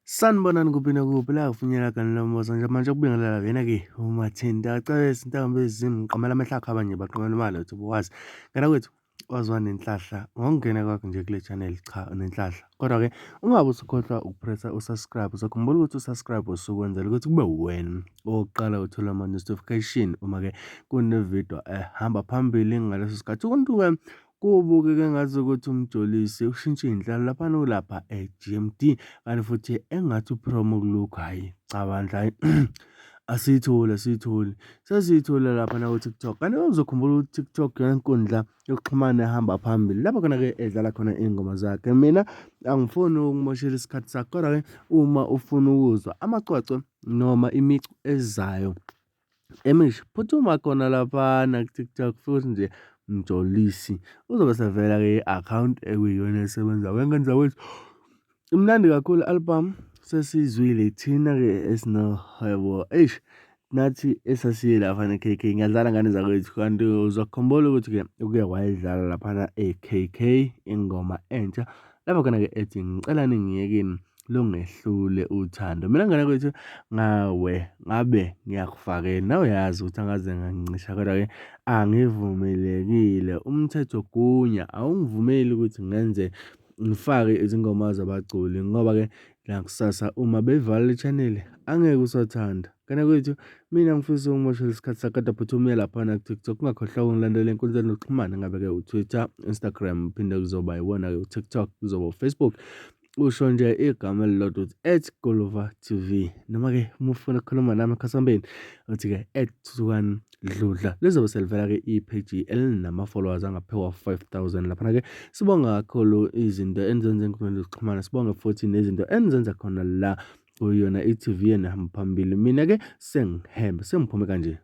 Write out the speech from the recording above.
Sanibonani kuphi nakuphi la kufinyela khona lo mbozo nje manje ukubingelela wena-ke uMathinta Cebesi intombi ezimqamela amehlo akho abanye baqamela imali uthi ubuwazi ngena kwethu waziwa nenhlahla ngokungena kwakho nje kule channel cha unenhlahla kodwa-ke ungabe usukhohlwa ukupressa usubscribe. Uzokhumbula ukuthi usubscribe usukwenzela ukuthi kube wena owokuqala uthola ama-notification uma-ke kunevidiyo ehamba phambili ngaleso sikhathi. Ukuntu-ke kubukeka engathi ukuthi uMjolisi ushintshe iy'nhlalo laphana ulapha e-G_M_D kanti futhi engathi upromo kulokhu hhayi cha bandla hhayi asiyitholi asiyitholi sesiyithole lapha naku-TikTok. Kanti uzokhumbula ukuthi TikTok iyona nkundla yokuxhumana ehamba phambili lapho khona-ke edlala khona iy'ngoma zakhe. Mina angifuni ukumoshela isikhathi sakho kodwa-ke uma ufuna ukuzwa amacwecwe noma imicu ezayo emisha phuthuma khona laphana ku-TikTok futhi nje Mjolisi uzobe sevela-ke i-akhawunti ekuyiyona esebenza wengane zakwethu. Imnandi kakhulu i-album sesiyizwile thina-ke esinohwebo eish nathi esasiye laphana e-K_K. Ngiyadlala ngane zakwethu kanti uzokhumbula ukuthi-ke uke wayidlala laphana e-K_K ingoma entsha lapho khona-ke ethi ngicela ningiyekeni lungehlule uthando. Mina ngane kwethu ngawe ngabe ngiyakufakela nawe uyazi ukuthi angaze ngangincisha kodwa-ke angivumelekile umthetho gunya awungivumeli ukuthi ngenze ngifake izingoma zabaculi ngoba-ke nakusasa uma bevala i-channel angeke usathanda. Ngane kwethu mina ngifisa ukumoshela isikhathi sakho kodwa phuthuma uye laphana ku-TikTok ungakhohlwa ukungilandela enkundleni yokuxhumana ngabe-ke u-Twitter, Instagram phinde kuzoba iwona-ke u-TikTok kuzoba u-Facebook. Usho nje igama elilodwa uthi at Guluva TV noma-ke uma ufuna ukukhuluma nami ekhasambeni uthi-ke at Thuthukani Dludla. Lizobe selivela-ke ipheji elinama-followers angaphezu kwa-5000 laphana-ke. Sibonga kakhulu izinto enizenza enkundleni zokuxhumana, sibonge futhi nezinto enizenza khona la kuyona i-TV enihamba phambili. Mina-ke sengihembe sengiphume kanje.